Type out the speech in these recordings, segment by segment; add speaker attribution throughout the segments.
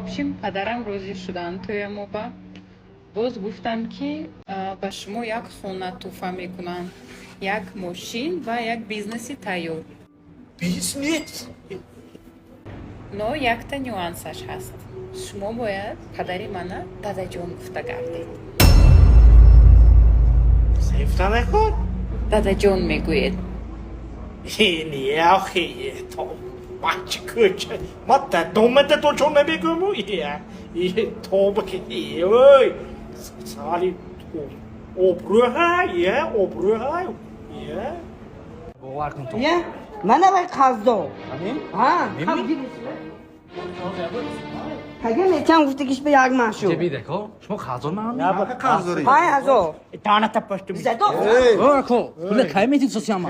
Speaker 1: Общем, падарам розӣ шуданд тӯямо ба. Боз гуфтанд, ки ба шумо як хона тӯҳфа мекунанд, як мошин ва як бизнеси тайёр.
Speaker 2: Бизнес?
Speaker 1: Но якта нюансаш ҳаст: шумо бояд падари мана дадаҷон гуфта гардед.
Speaker 2: Сефта накун.
Speaker 1: Дадаҷон мегӯед.
Speaker 2: Не, охи, то бача кӯча. Ма дадома дадоҷон намегӯму. Тоба ки, ой. Сали обрӯ ҳай, е, обрӯ ҳай. Е.
Speaker 3: Бовар кун то.
Speaker 4: Я, мана вай қарздор.
Speaker 3: Амин?
Speaker 4: Ҳа, ҳам пага метиҳам гуфтагиш ба як маҳ шуд.
Speaker 3: Ҷебида ко? Шумо қарздор ман?
Speaker 5: Қарздорӣ.
Speaker 4: 5000.
Speaker 2: Таната пашту.
Speaker 4: Задо.
Speaker 3: О, ако, пула кай метид сосиама?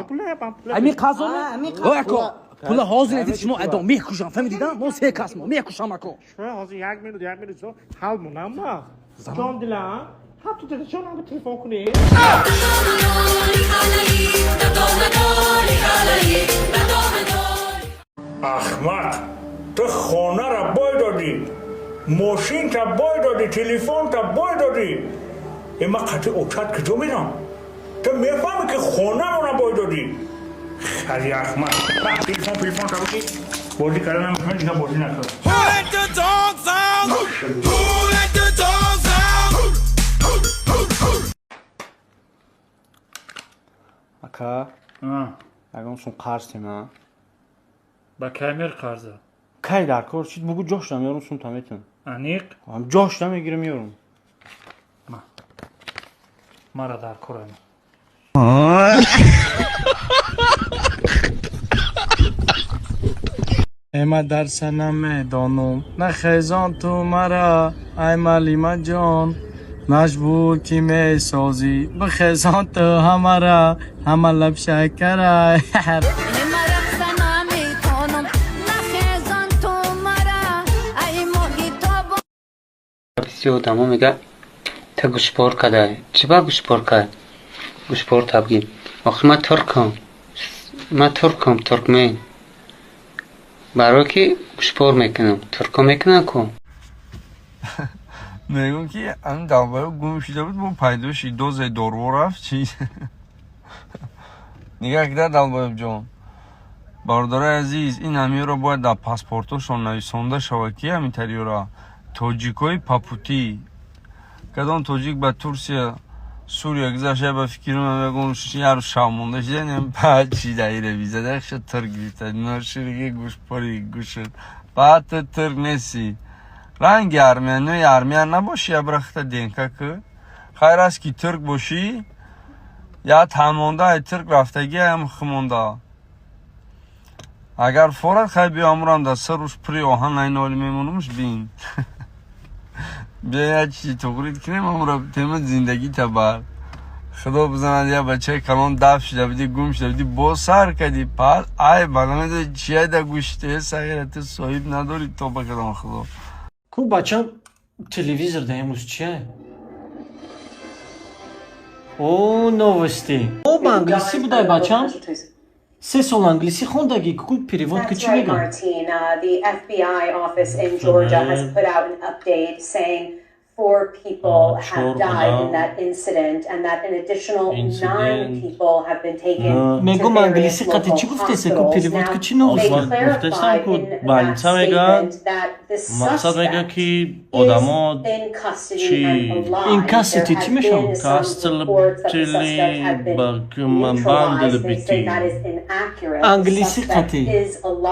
Speaker 3: Ами қарздор?
Speaker 4: А, ами.
Speaker 3: О, ако, пула ҳозир этид, шумо адо мекушам, фаҳмидида? Мо се кас мо мекушам, ако.
Speaker 2: Ҳозир як минут, як минут, со ҳал монам ма. Ҷон дилам. Ҳа, ту дилҷонам телефон кунӣ.
Speaker 6: Ахмад, ту хонара бой додӣ, мошинта бой додӣ, телефонта бой додӣ. Э, ма қати очат куҷо мерам? Ту мефаҳмӣ, ки хонамона бой додӣ? Хари Ахмад, телефон, телефон табуки бозӣ карда намехоҳам, дига бозӣ накун.
Speaker 7: Who let the dogs out? Who let the dogs out?
Speaker 8: Ака, ягон сум қарз тема.
Speaker 9: Ба камер қарза?
Speaker 8: Кай дар кор чиз бугу, ҷошта меёрум, сум та метам.
Speaker 9: Аниқ?
Speaker 8: Ҷошта мегирам, меёрум.
Speaker 9: Мара дар корам.
Speaker 10: Эма дарса намедонум, нахезон ту мара, ай малимаҷон, маҷбур ки месозӣ, бихезон ту ҳамара, ҳама лаб шакара.
Speaker 11: Ма рақса наметонам, нахезон ту мара, ай моҳи тобон.
Speaker 12: Бисёр одамо мега: «Та гӯшпор кадай, чӣ ба гӯшпор кай, гӯшпор табгӣ?» Охир ман туркам, ман туркам, туркмен. Барое ки гӯшпор мекунам, турко мекунам ку.
Speaker 10: Мегӯм, ки ҳамин долбоёб гум шуда буд, бо пайдо шид, дозаи дорво рафт. Чи нигаҳ кида, долбоёб ҷон. Бародарои азиз, ин ҳамиёро бояд дар паспортошон нависонда шавад, ки ҳамин тариёра тоҷикои папутӣ. Кадом тоҷик ба Турсия, Сурия гузашта, ба фикри ман, ягон яр шав монда шида, баъд чи даира визада ша тир гирифта ношириги гӯшпори гӯшт. Баъд ту тирк неси, ранги армиянои армия набошӣ, ябрахта денка ку. Хайр аст, ки турк бошӣ, я тамонда ай турк рафтагӣ, аям химонда. Агар форад, хай, биё, амурам дар се рӯз пури оҳан айноли мемонумш. Бин, биё, як чизи туғрид кунем, амура тема зиндагӣ табар. Худо бизанад, я бачаи калон даф шуда будӣ, гум шуда будӣ, боз сар кардӣ. Пас ай ба намедони чия да гӯште сағира, ту соҳиб надорӣ, то ба кадом худо.
Speaker 13: Ку, бачам, телевизор да имрӯз чия? О, новости. О, ба англисӣ будай, бачам. 3 сол англисӣ хондагӣ, ку, перевод ки чӣ мегӯ?
Speaker 14: Martine, the FBI office in Georgia has put out an update saying four people have died in that incident and that an additional nine people have been taken.
Speaker 13: Мегум, англисӣ қати чӣ гуфтесе, ку, перевод ку, чӣ новости?
Speaker 8: Гуфтестам ку, больница мега, мақсад мега, ки одамо чи
Speaker 13: In custody чӣ мешавад?
Speaker 8: Кастили бандили бити.
Speaker 13: Англисӣ қати.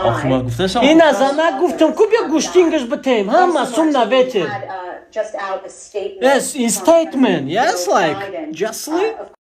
Speaker 8: Охи, ма гуфтестам.
Speaker 13: Ина зана гуфтам ку, бия гӯштингаш битем, ҳама сум на ветер.
Speaker 14: Just out a statement.
Speaker 13: Yes, in statement. Yes, like justly.